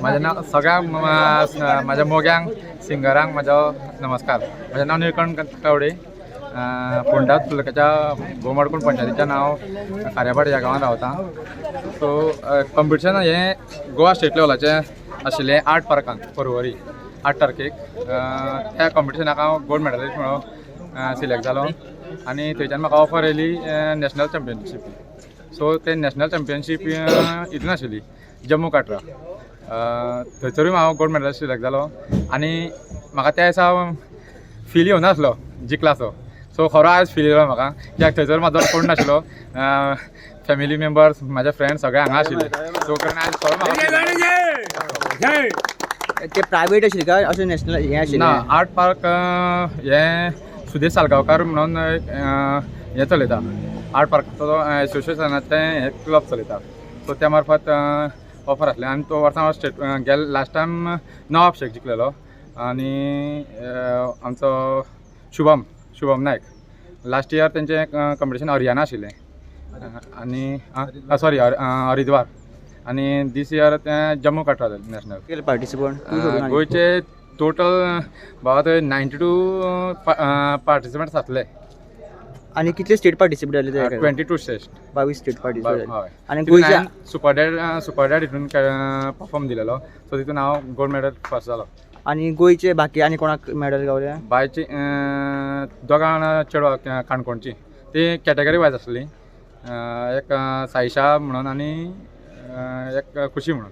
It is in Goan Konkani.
म्हाजें नांव सगळ्या म्हाज्या मोग्यांक सिंगरांक म्हाजो नमस्कार. म्हजें नांव निळकंठ गावडे, फोंडा तालुक्याच्या भोव पंचायतीच्या नांव खाऱ्यापाट ह्या गांवांत रावता. सो कंपिटिशन हें गोवा स्टेट लेवलाचें आशिल्लें आर्ट पार्कान परवरी 8 तारखेक. त्या कंपिटिशनाक हांव गोल्ड मेडलिस्ट म्हणून सिलेक्ट जालो आनी थंयच्यान म्हाका ऑफर येयली नॅशनल चॅम्पियनशीप. सो ते नॅशनल चॅम्पियनशीप हितून आशिल्ली जम्मू काट्रा, थंयसरूय हांव गोल्ड मेडलिस्ट सिलेक्ट जालो आनी म्हाका त्या दिसा फील येवनासलो जिखलासो. सो खरो आयज फील येयलो म्हाका, कित्याक थंयसर म्हाजो कोण नाशिल्लो, फॅमिली मेंबर्स म्हाजे फ्रेंड्स सगळे हांगा आशिल्ले. सो कारण आयज खरो म्हाका. ते प्रायवेट आशिल्ले काय अशें नॅशनल हें आशिल्लें? ना, आर्ट पार्क हें सुदेश सालगांवकार म्हणून एक हें चलयता, आर्ट पार्काचो एसोसिएशनाचें हें क्लब चलयता. सो त्या मार्फत ऑफर आसलें आनी तो वर्सा हांव स्टेट गेल लास्ट टायम नवाब शेख जिखलेलो आनी आमचो शुभम नायक लास्ट इयर तेंचें कंपिटिशन हरियाणा आशिल्लें आनी सॉरी हरिद्वार, आनी दीस इयर तें जम्मू काट्रा नॅशनल. कितले पार्टिसिपंट? गोंयचे टोटल बाबा थंय 92 पार्टिसिपंट्स आसले. आनी कितले स्टेट पार्टिसिपेट जाले ते? 22 स्टेट. 22 स्टेट पार्टिसिपेट जाले. हय. आनी गोंयच्या सुपर डॅड हितून परफॉर्म दिलेलो, सो तितून हांव गोल्ड मेडल फर्स्ट जालो. आनी गोंयचे बाकी आनी कोणाक मेडल गावले? बायची दोगां चेडवां काणकोणची, ती कॅटेगरी वायज आसली, एक साईशा म्हणून आनी एक खुशी म्हणून.